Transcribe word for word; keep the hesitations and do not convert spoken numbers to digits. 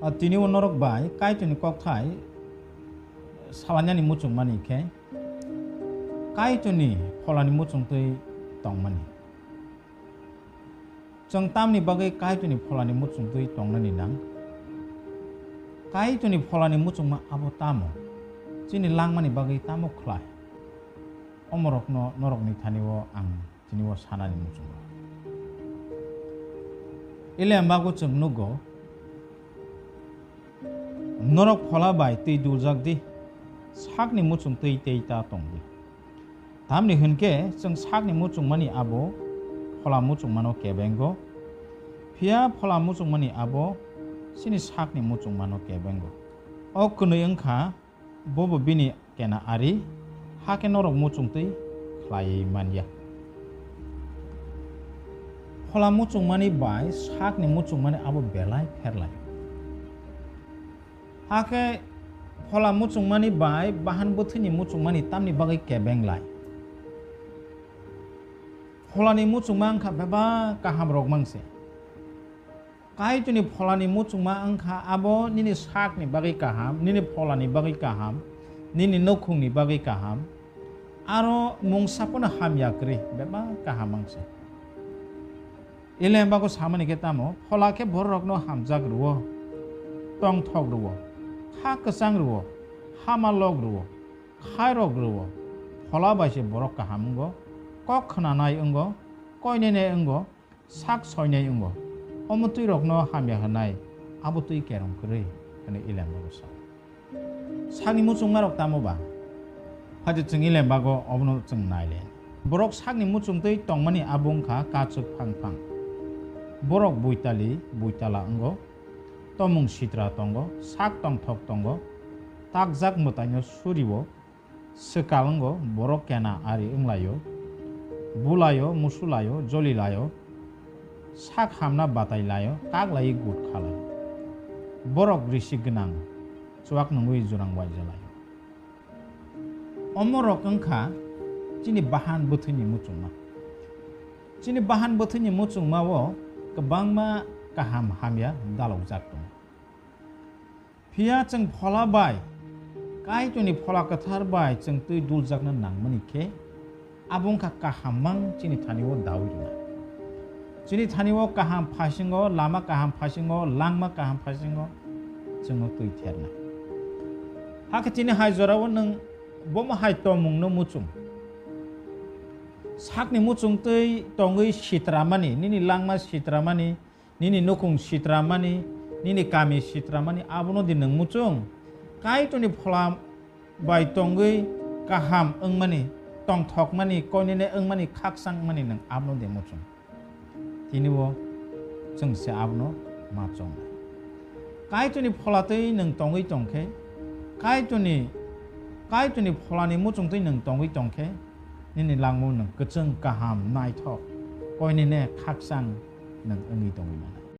A, tini o norok bai Kaitorni kokthai salainani muchungmani khe Kaitorni pholani muchungtwi tongmani. Chwng tamni bagwi Kaitorni pholani muchungtwi tongnani nang? Kaitorni pholani muchungma abo tamo? Chini langmani bagwi tamo khlai? Omorokno norokni thani-o ang tini-o sanani muchungo. Elembago chwng nugo, norok phola bai twi duljak di, sakni muchung twi tei ta tong di. Tamni hwn khe chwng sakni muchungmani abo phola muchungmano kebengo, phiya phola muchungmani abo chini sakni muchungmano kebengo. O kwnwi wng kha, bobo bini kena ari, hakhe norok muchung twi khlaiwi man ya. Phola muchungmani bai sakni muchungmani abo belai pherlai. Hakhe phola muchungmani bai bahan bwthwini muchungmani tamni bagwi kebeng lai? Pholani muchungma wng kha bebak kaham rok mang se. Kaitorni pholani muchungma wng kha abo nini sakni bagwi kaham, nini pholani bagwi kaham, nini nukhungni bagwi kaham, aro mungsa phano hamya kwrwi bebak kaham mang se. Elembago samani khe tamo, phola khe bororokno hamjak rw-o, tongthok rw-o, kha kwchang rw-o, hama lok rw-o, khairok rw-o, phola bai se borok kaham wngo, kok khnanai wngo, koinene wngo, sak soinai wngo, omo twi rokno hamya hwnai, abo twi kerong kwrwi, hwnwi Elembago sa-o. Sakni muchungmarok tamo ba? Phai de chwng Elembago obono chwng nai le. Borok sakni muchung twi tongmani abo wng kha kachwk phang phang. Borok buitali buitala wngo, tomung sitra tongo, sak tongthok tongo, takjak mwtaino suri-o, swkal wngo, borok kena ari wng lai-o, bu lai-o, musu lai-o, joli lai-o, sak hamna batai lai-o, kak lai-o, gut kha lai-o. Borok risi gwnang, chuak nungwi jurang uaija lai-o. Omorok wng kha chini bahan bwthwini muchungma. Chini bahan bwthwini muchungma-o kwbangma kaham hamya dalokjak tongo. Phiya chwng phola bai, Kaitorni phola kwthar bai chwng twi duljakna nangmani khe, abo wng kha kaham mang chini thani-o daui rwna. Chini thani-o kaham phasingo, lama kaham phasingo, langma kaham phasingo chwngno twi therna. Hakhe tini hai jora-o nwng bomo hai tongmungno muchung. Sakni muchung twi tongwi sitramani, nini langma sitramani, nini nukhung sitramani, nini kami sitramani, abono di nwng muchung. Kaitorni phola bai tongwi kaham wngmani, tongthokmani, koinene wngmani, khakchangmani nwng abono di muchung. Tini-o chwng se abono ma chongnai. Kaitorni phola twi nwng tongwi tong khe, Kaitorni, Kaitorni pholani muchung twi nwng tongwi tong khe, nini langmung nwng kwchwng, kaham, naithok, koinene khakchang nwng wngwi tongwi mano.